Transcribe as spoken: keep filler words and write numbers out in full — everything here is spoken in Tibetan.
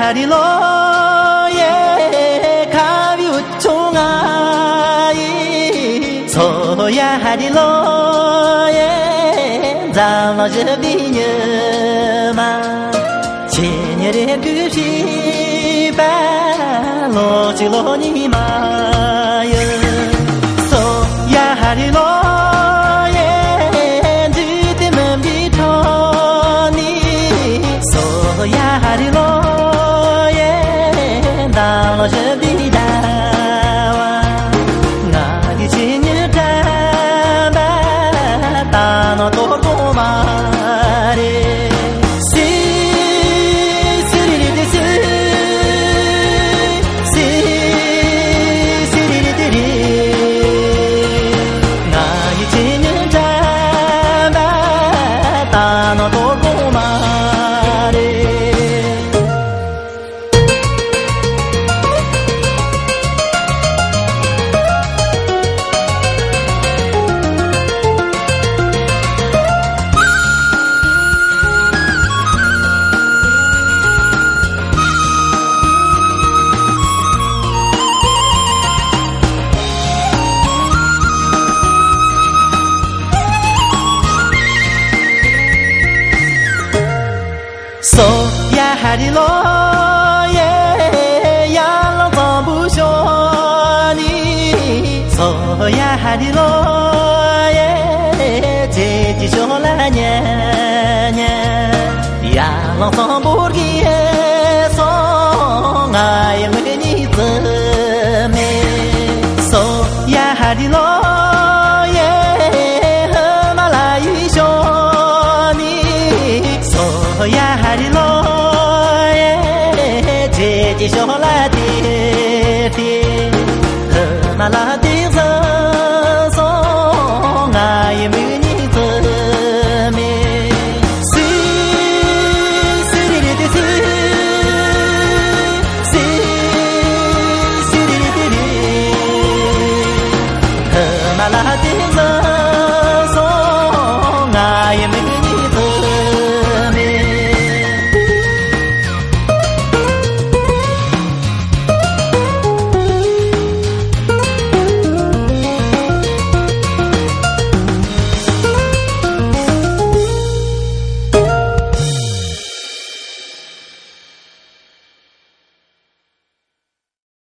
ཧ་རི་ལོ་ཡེ་ཁ་བྱང་ཆུབ་ང་ཡི། སོ་ཡ་ཧ་རི་ལོ་ཡེ་འཛམ་གླིང་ཞི་བདེའི་ཉི་མ། ཆེ་ཉེ་རེ་དུ་ཞི་བ་ལོ་གཅིག་ལོ་གཉིས་མ་ཡི། སོ་ཡ་ཧ་རི་ལོ་ཡེ་འཇིག་རྟེན་མུན་པའི་ཁྲོད་ནས། སོ་ཡ་ཧ་རི་ལོ་ཡེ་འཛམ་གླིང་ཞི་བདེའི་ཟླ་བ། ང་གི་ཆོས་ཉིད་དྲན་པ་ད་ནི་དོ་དགོང་མ་རེད། སི་སི་རི་རི་ཏི་སི། སི་སི་རི་རི་ཏི་རི། ང་ཡི་ཆོས་ཉིད་དྲན་པ་ད་ནི་དོ་དགོང་མ་རེད། སོ་ཡ་ཧ་རི་ལོ་ཡེ་ཡར་ལངས་གཙང་པོའི་ཕྱོགས་ནས། སོ་ཡ་ཧ་རི་ལོ་ཡེ་བྱེས་ཀྱི་ཕྱོགས་ལ་ཉལ་ཉལ། ཡར་ལངས་གཙང་པོར་གྱེས་སོང་ང་ཡི་མིག་གཉིས་བཙུམ་མས། སོ་ཡ་ཧ་རི་ལོ་ཡེ་ཧི་མ་ལ་ཡའི་ཕྱོགས་ནས། སོ་ཡ་ཧ་རི་ལོ་ཡེ་བྱེས་ཀྱི་ཕྱོགས་ལ་བལྟས་ཏེ། ཧི་མ་ལ་དེ་བཟུང་སོང་ང་ཡི་མིག་གཉིས་བཙུམ་མས། སི་སི་རི་རི་ཏི་སི། སི་སི་རི་རི་ཏི་རི། ཧི་མ་ལ་དེ་བཟུང་